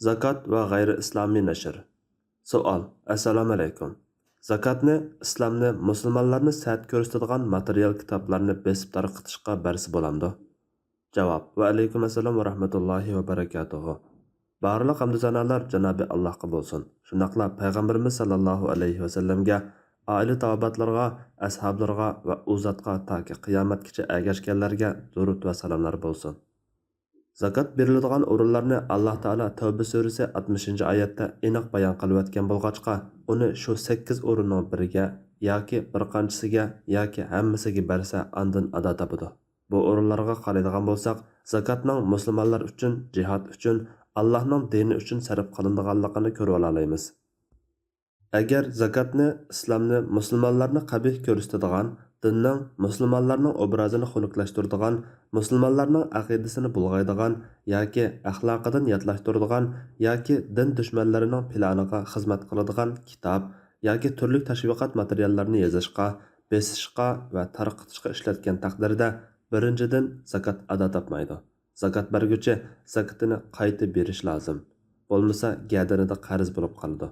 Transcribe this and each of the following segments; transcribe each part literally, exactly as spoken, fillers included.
زاكات ۋە غەيرىي ئىسلامىي نەشر. سوئال. ئەسسالامۇئەلەيكۇم. زاكاتنى ئىسلامنى مۇسۇلمانلارنى سەت كۆرسىتىدىغان ماتېرىيال كىتابلارنى بېسىپ تارقىتىشقا بەرسە بولامدۇ؟ جاۋاب. ۋەئەلەيكۇم ئەسسالام ۋە رەھمەتۇللاھى ۋە بەرەكاتۇھۇ. بارلىق ھەمدۇ سانالار جانابى ئاللاھقا بولسۇن. شۇنداقلا پەيغەمبىرىمىز ساللاللاھۇ ئەلەيھى ۋەسەللەمگە، ئائىلە تاۋابىئاتلىرىغا، ئەسھابلىرىغا ۋە ئۇ زاتقا تاكى قىيامەتكىچە ئەگەشكەنلەرگە دۇرۇت ۋە سالاملار بولسۇن. زاكات بېرىلىدىغان ئورۇنلارنى ئاللاھ تائالا تەۋبە سۈرىسى ئاتمىشىنچى ئايەتتە ئېنىق بايان قىلىۋەتكەن بولغاچقا، ئۇنى شۇ سەككىز ئورۇننىڭ بىرىگە ياكى بىر قانچىسىگە ياكى ھەممىسىگە بەرسە، ئاندىن ئادا تاپىدۇ. بۇ ئورۇنلارغا قارايدىغان بولساق، زاكاتنىڭ مۇسۇلمانلار ئۈچۈن، جىھاد ئۈچۈن، ئاللاھنىڭ دىنى ئۈچۈن سەرپ قىلىنىدىغانلىقىنى كۆرۈۋالالايمىز. ئەگەر زاكاتنى ئىسلامنى مۇسۇلمانلارنى قەبىھ كۆرسىتىدىغان، دىننىڭ، مۇسۇلمانلارنىڭ ئوبرازىنى خۇنۈكلەشتۈرىدىغان، مۇسۇلمانلارنىڭ ئەقىدىسىنى بۇلغايدىغان ياكى ئەخلاقىدىن ياتلاشتۇرىدىغان ياكى دىن دۈشمەنلىرىنىڭ پىلانىغا خىزمەت قىلىدىغان كىتاب ياكى تۈرلۈك تەشۋىقات ماتېرىياللارنى يېزىشقا، بېسىشقا ۋە تارقىتىشقا ئىشلەتكەن تەقدىردە، بىرىنچىدىن، زاكات ئادا تاپمايدۇ. زاكات بەرگۈچى زاكىتىنى قايتا بېرىشى لازىم. بولمىسا، گەدىنىدە قەرز بولۇپ قالىدۇ.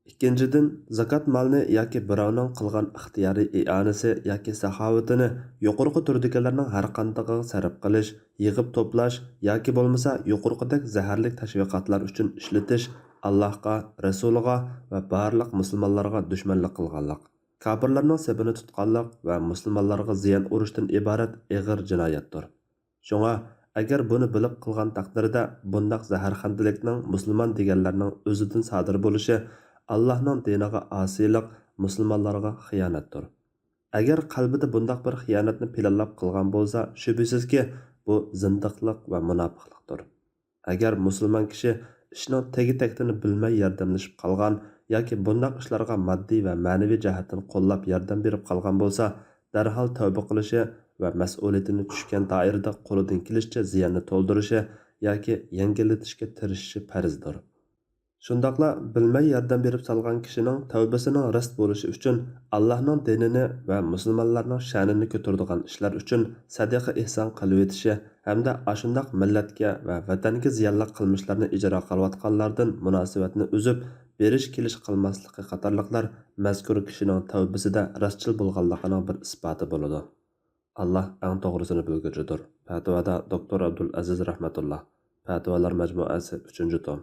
ئىككىنچىدىن، زاكات مالنى ياكى بىراۋنىڭ قىلغان ئىختىيارىي ئىئانىسى ياكى ساخاۋىتىنى يۇقىرىقى تۈردىكىلەرنىڭ ھەرقاندىقىغا سەرپ قىلىش، يىغىپ توپلاش ياكى بولمىسا يۇقىرىقىدەك زەھەرلىك تەشۋىقاتلار ئۈچۈن ئىشلىتىش ئاللاھقا، رەسۇلىغا ۋە بارلىق مۇسۇلمانلارغا دۈشمەنلىك قىلغانلىق، كاپىرلارنىڭ سېپىنى تۇتقانلىق ۋە مۇسۇلمانلارغا زىيان ئۇرۇشتىن ئىبارەت ئېغىر جىنايەتتۇر. شۇڭا، ئەگەر بۇنى بىلىپ قىلغان تەقدىردە، بۇنداق زەھەرخەندىلىكنىڭ مۇسۇلمان دېگەنلەرنىڭ ئۆزىدىن سادىر بولۇشى، ئاللاھنىڭ دىنىغا ئاسىيلىق، مۇسۇلمانلارغا خىيانەتتۇر. ئەگەر قەلبىدە بۇنداق بىر خىيانەتنى پىلانلاپ قىلغان بولسا، شۈبھىسىزكى، بۇ زىندىقلىق ۋە مۇناپىقلىقتۇر. ئەگەر مۇسۇلمان كىشى ئىشنىڭ تېگى-تەكتىنى بىلمەي ياردەملىشىپ قالغان ياكى بۇنداق ئىشلارغا ماددىي ۋە مەنىۋى جەھەتتىن قوللاپ ياردەم بېرىپ قالغان بولسا، دەرھال تەۋبە قىلىشى ۋە مەسئۇلىيىتىنى چۈشكەن دائىرىدە قولىدىن كېلىشىچە زىياننى تولدۇرۇشى ياكى يەڭگىللىتىشكە تىرىشىشى پەرزدۇر. شۇنداقلا بىلمەي ياردەم بېرىپ سالغان كىشىنىڭ تەۋبىسىنىڭ راست بولۇشى ئۈچۈن، ئاللاھنىڭ دىنىنى ۋە مۇسۇلمانلارنىڭ شەنىنى كۆتۈرىدىغان ئىشلار ئۈچۈن سەدىقە ئېھسان قىلىۋېتىشى ھەمدە ئاشۇنداق مىللەتكە ۋە ۋەتەنگە زىيانلىق قىلمىشلارنى ئىجرا قىلىۋاتقانلاردىن مۇناسىۋەتنى ئۈزۈپ، بېرىش-كېلىش قىلماسلىقى قاتارلىقلار مەزكۇر كىشىنىڭ تەۋبىسىدە راستچىل بولغانلىقىنىڭ بىر ئىسپاتى بولىدۇ. ئاللاھ ئەڭ توغرىسىنى بىلگۈچىدۇر. پەتىۋادا دوكتور ئابدۇل ئەزىز رەھمەتۇللا. پەتىۋالار مەجمۇئەسى، ئۈچىنچى توم.